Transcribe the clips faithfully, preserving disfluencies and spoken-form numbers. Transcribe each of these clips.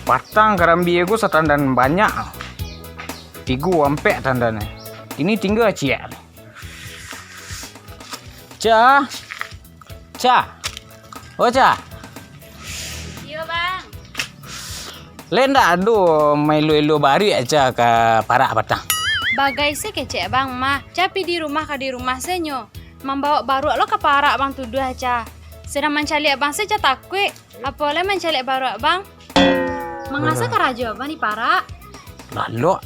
Patang karambia ko satandan banyak. Tigo ampek tandannyo. Kini tingga ciek. Ca. Ca. Oh, Ca. Iyo, Bang. Lai ndak ado maelo-elo baruak, Ca, ka parak patang? Bagai se kecek Bang mah. Ca pi di rumah ka di rumah se nyo. Mambawok baruak lo ka parak Bang tuduah, Ca. Sadang mancaliak Bang se, Ca takuik. Apo lai mancaliak baruak Bang? Mangaso karajo Bang di parak? Lalok.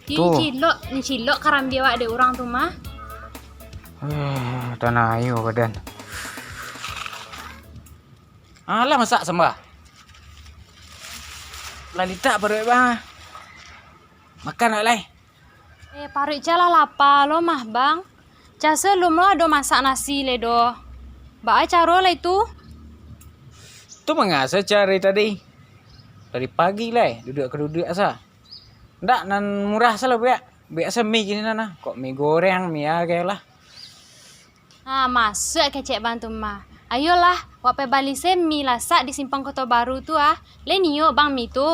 Ni cilok, ni cilok karambia awak dek urang tu mah. Eh, tanah ayo badan. Alah, masak sambah. Lah litak paruik Bang. Makan awak lai. Eh, paruik Ca lah lapa lo mah, Bang. Ca se alun lo ado masak nasi lai doh. Baa caro lai tu? Tu mangaso caro tadi. Dari pagi lai, duduak ka duduak sa. Ndak nan murah salah buek. Buek se mi kini nan ah. Kok mi goreng, mi agai lah. Ah, masuak kecek Bang tu mah. Ayolah, wak pai bali se mi lasak di Simpang Koto Baru tu ah. Lai nio Bang mi tu?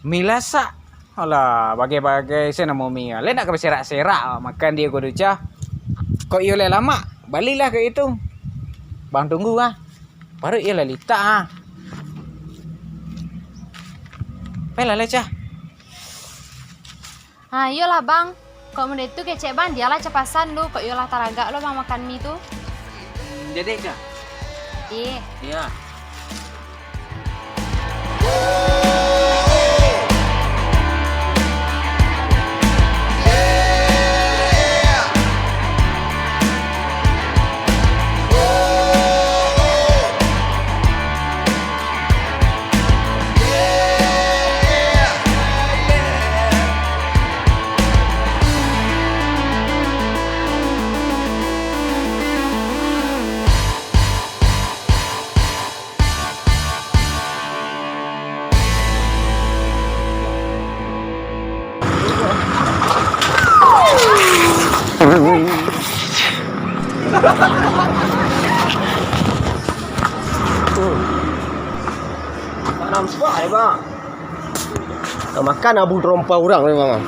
Mi lasak? Alah, bagai-bagai se namo mi. Lai nak ka baserak-serak makan di ko tu, Ca. Kok iyo lai lamak, balilah ka itu. Bang tunggu ah. Paruik iyo lah litak ah. Pailah lai, Ca. Ha, iyolah, Bang. Kok model tu kecek Bang, dialah capasan lu, kok iyolah taragak lo Bang makan mi tu. Hmm, jadi, Cak? Iya. Iya. Tanam suah, ya, Bang. Nak makan abu tarompa urang ni, Bang.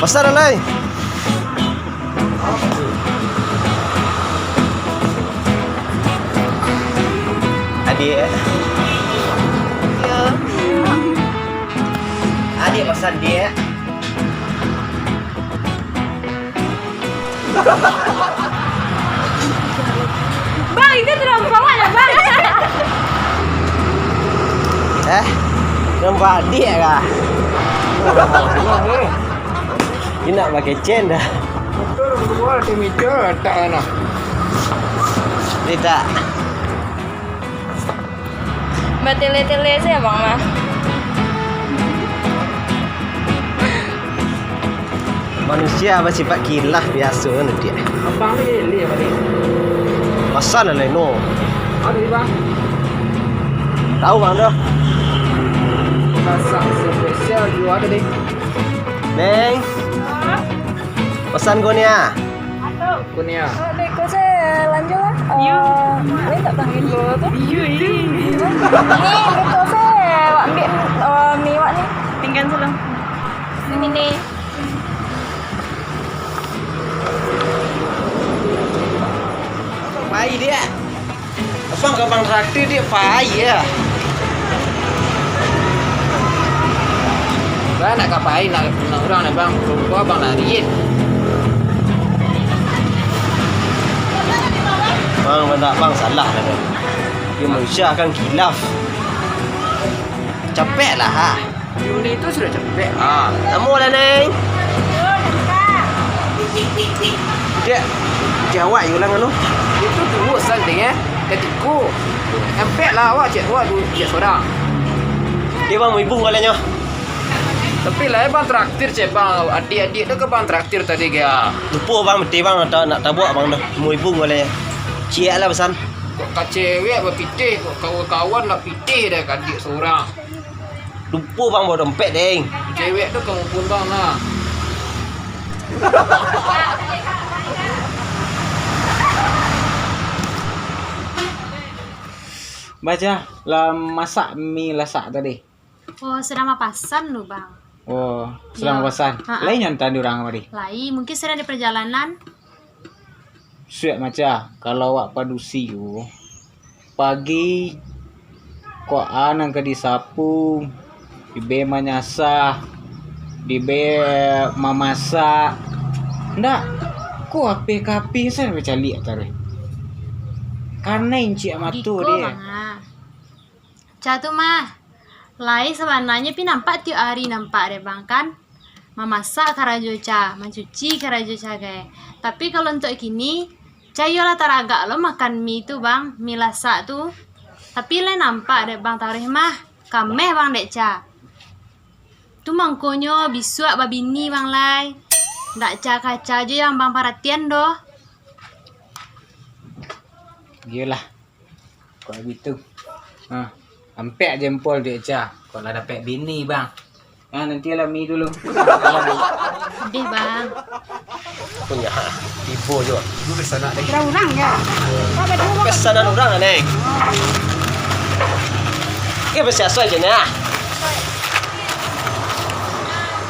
Pasar alai. Adik. Ya. Adik pesan dia. Bang, itu terlalu bawah lah, Bang. Eh? Nampak adik kah? Dia nak pakai chain dah. Betul, betul, tim itu tak enak. Dia tak. Batele-tele saja, Bang, lah. Manusia basifat kilaf biaso kan, Diak? Abang ni lele apa ni? Pasal lah, Leno. Ada ni, Bang? Tahu, Bang, dah. Masak spesial juga ada ni. Neng. Pesan kau ni, ah. Kunia. Oh, dek ko se lanjut lah. Iyo. Eh, ni tak panggil lo tu. Iyo, iyo. Ni, dek ko se, wak ambil, eh, mi wak ni. Tinggal salam. Ini ni. Pai, Diak. Abang ka Bang traktir, Diak, pai, ya. Bang nak ka pai, nak, nak urang, nak Bang, ruko Abang lari. Bang, banda Abang salah dah, Bang. Dia manusia kan kilaf. Capek lah, ha. Yuni tu sudah capek. Ah, tamu lah, Neng. Dek, jawab yo lah nganu. Itu dulu asal deh, eh. Katiko. Empek lah awak cek awak du-, cek sorang. Dia bang, ibu kalanya. Tapi lah, eh, bang traktir cek bang. Adik-adik tu ke bang traktir tadi, gaya. Lupa bang, betul bang, tak nak tabuak bang dah. Mau ibu kalanya. Ciek lah pesan. Kok ka cewek bapitih, kok kawan-kawan nak pitih dah ka adik sorang. Lupo bang bawa dompet, deng. Cewek tu kamu pun bang lah. Baca, lah masak mi lasak tadi? Oh, sadang mapasan lu, Bang. Oh, sadang Yo. mapasan. Ha-ha. Lai nyantan di urang kamari? Lai, mungkin sadang di parjalanan. Suak maca, kalau awak padusi tu, pagi kok a nan ka disapu, dibe manyasah, dibe mamasak. Ndak, ko ape ka ape sajo bacaliak taruih. Kanai incik mato Giko, deh. Bang, ah. Ca tu mah, lai sabananyo pi nampak tiok ari nampak dek Bang kan. Mamasak karajo Ca, mancuci karajo Ca gai. Tapi kalau untuak kini, Ca iyolah taragak lo makan mi tu Bang, mi lasak tu. Tapi lai nampak dek Bang taruih mah, kameh Bang dek Ca. Tu mangkonyo bisuak babini Bang lai. Ndak Ca kaca jo yang Bang paratian doh. Iyolah. Kok bagitu. Ha, ampek jempol dek Ca. Kok lah dapek bini, Bang. Ha, nanti lah mi dulu. Deh, Bang. Punyo, ha, tibo jo. Pesanan urang, ya? Pesanan urang, Neng. Oke, basiaso aja, nah.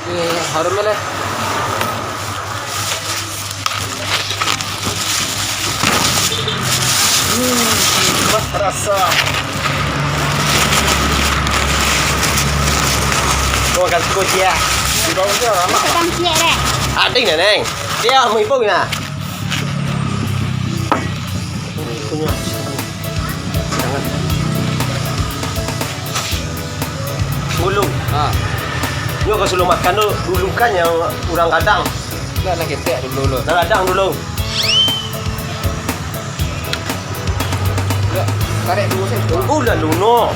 Eh, harum lah. Hmm, wah, rasa. Kau makan siko cia. Di bawah tu lama. Tukang ciek deh. Ading dah, Neng. Dia mau ibu gimana? Punya. Gulung. Ha. Nyo ka sulo makan tu, gulungkan yang urang gadang. Dah, dah ketek dulu, dulu. Nan gadang dulu. Dah, karek dulu, saya. Tunggu lah, Luno.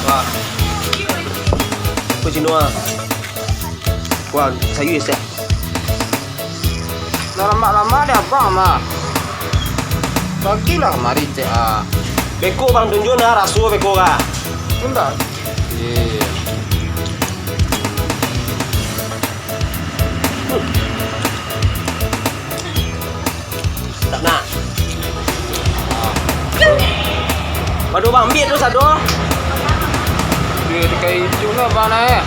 Wah. Ko Cino ah. Wah, sayua sia. Lah lamak-lamak dek abang mah. Bagilah mari cek ah. Beko bang tunjuk nah, raso beko ka. Indak. Iya. Tak nak. Pado bang ambiak tu sado. Dia dekat itu lah bang eh.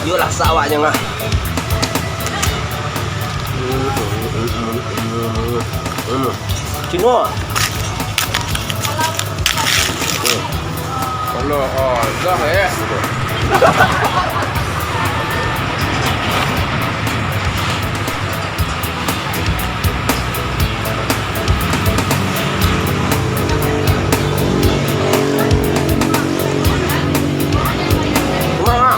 Yo lah sawak jangan. Cino. Kalau, oh, dah, eh. Kurang, ah.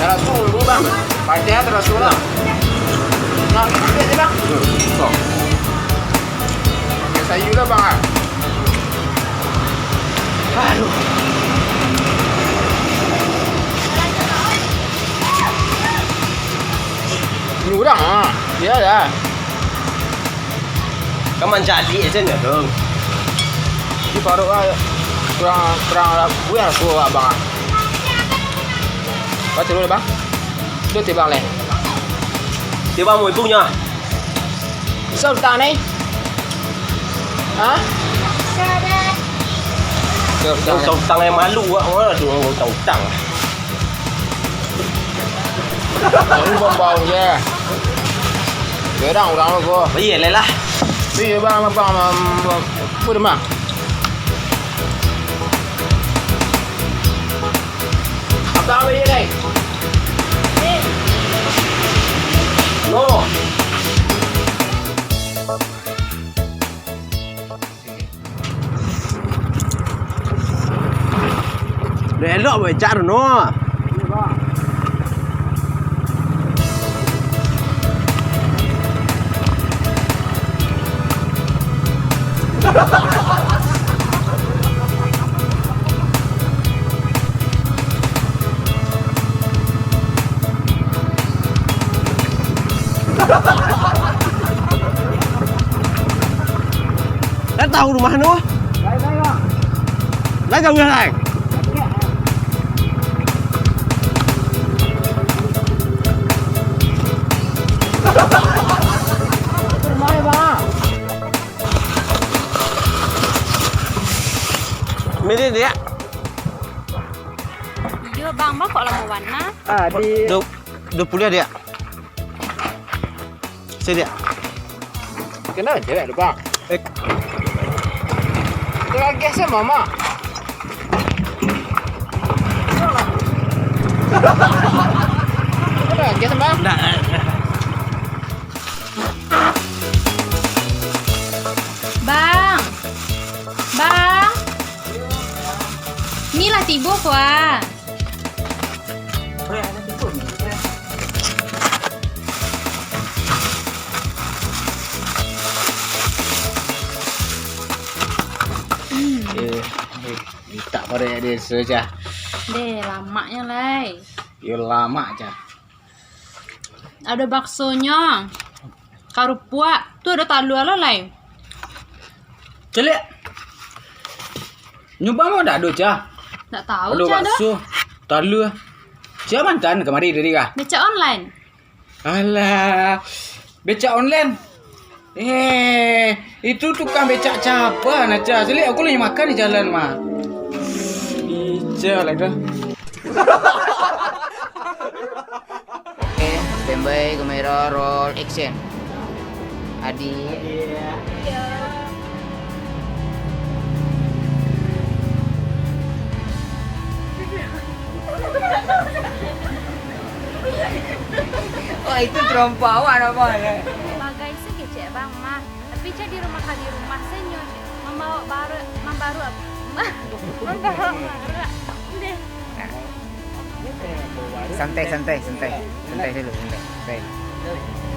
Dah langsung dulu, bang. Padeh taraso lah. Nah, ambiak je, bang. Pakai sayur lah, bang, ah. Aduh. Ini urang, ah. Iyolah. Kan mancaliak se nyo tu. Di paruik lah, kurang, kurang lah, buih lah suruah abang ah. Baca dulu, bang. Tu tibang leh. Tibang mu ipunyo. Sultan ni. Ha? Sultan. Utang-utang yang malu awak, mana tu utang-utang. Ini bau-bau je. Berang urang lu ko. Iya, lelah. Iya, bang, bang, bang, bang. Apa dia, bang? Abang, apa dia, dai? No. Dah elok becak tu, no. Dah tahu rumah tu? Lai jauah lai. Mini, Diak. Iyo, Bang. Bang, kok lamo bana? Ah, di du-, duo puluah, Diak. Sini, Diak. Kenapa cewek tu, Bang? Eh. Itu lagi sama, Mak. Ada lagi sama? Ndak. Bang. Bang. Ni lah tibo, Kuah. Eh, eh, mintak korek desa, Cah. Deh, lamaknyo, lai. Yo, lamak, Cah. Ado baksonyo, karupuak, tu ado talua lo lai. Caliak. Nyumbang mah ndak ado, Cah. Ndak tahu, ado Cah, ado bakso, talua. Sia mantan kamari tadi kah? Becak online. Alah, becak online. Eh, itu tukang becak caban, Cah. Caliak, aku lagi makan di jalan mah. Ica lah dah. Oke, standby, kamera, roll, action. Adi. Wah, itu terompa awak nampak ya. Bagai se kecek bang mah. Tapi cak di rumah ka di rumah senyo. Mambawa baru, mambaru apa? Mambawa baru. Deh. Santai, santai, santai. Santai dulu, santai. Santai.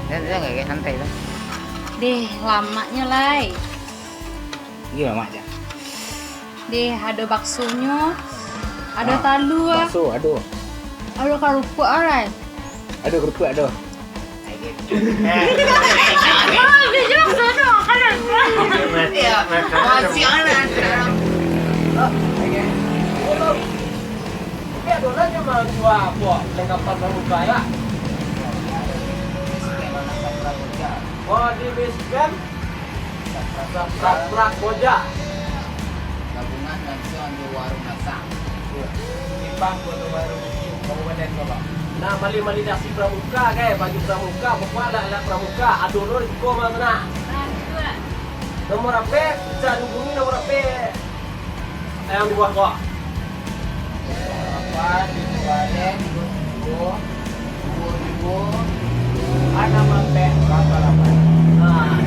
Dan dia nggak kayak santai tu. Deh, lamaknyo lai. Iya, lamak je. Deh, ado baksonyo, ado talua. Bakso ado. Ado karupuak arai. Ado karupuak ado. Wah, dia jelas ado karupuak. Iya, masih anak. Tapi ado lah nyo manjua apo, perlengkapan pramuka, ya? Oh, di base camp? Saprak Koja. Gabungan langsung di warung masak. Simpang Kota Baru, Kabupaten Solok. Nah, mali-mali dasi pramuka, kai, baju pramuka, pokok alat-alat pramuka, ado lo di siko mah tu nah. Nomor ape? Bisa dihubungi nomor ape? Ayam di bawah ko. Delapan, tujuh, duo, duo, duo, anam ampek, lapan, lapan. Nah,